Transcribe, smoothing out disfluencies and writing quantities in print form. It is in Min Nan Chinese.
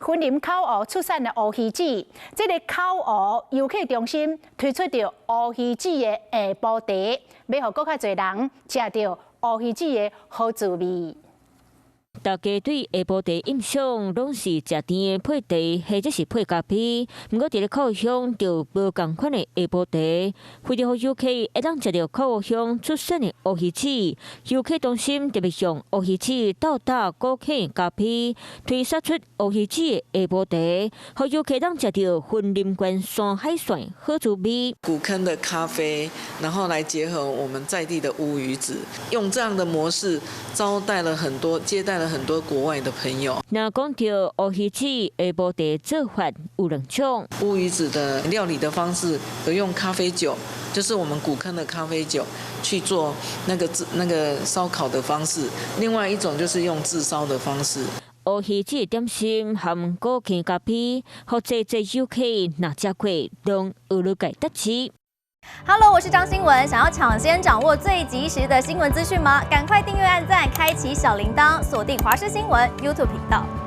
雲林口湖出產的烏魚子，這个口湖遊客中心推出著烏魚子的下晡茶，欲予閣較濟人食著烏魚子的好滋味。大家對下晡茶印象攏是食甜的配茶，或者是配咖啡。毋過佇咧口湖鄉就無仝款的下晡茶，為著予遊客會當食著口湖鄉出產的烏魚子，遊客中心特別向烏魚子鬥搭古坑咖啡，推殺出烏魚子的下晡茶，予遊客當食著雲林縣山海線好滋味。古坑的咖啡，然後來結合我們在地的烏魚子，用這樣的模式招待了很多，接待了很多國外的朋友。若講著烏魚子下晡茶做法有兩種。烏魚子的料理的方式，有用咖啡酒，就是我們古坑的咖啡酒去做那個燒烤的方式；另外一種就是用炙燒的方式。烏魚子點心含古坑咖啡，予濟濟遊客若食過，攏學落蓋得吃。 Hello，我是張新文。想要搶先掌握最及時的新聞資訊嗎？趕快訂閱、按讚、開啟小鈴鐺，鎖定華視新聞 YouTube 頻道。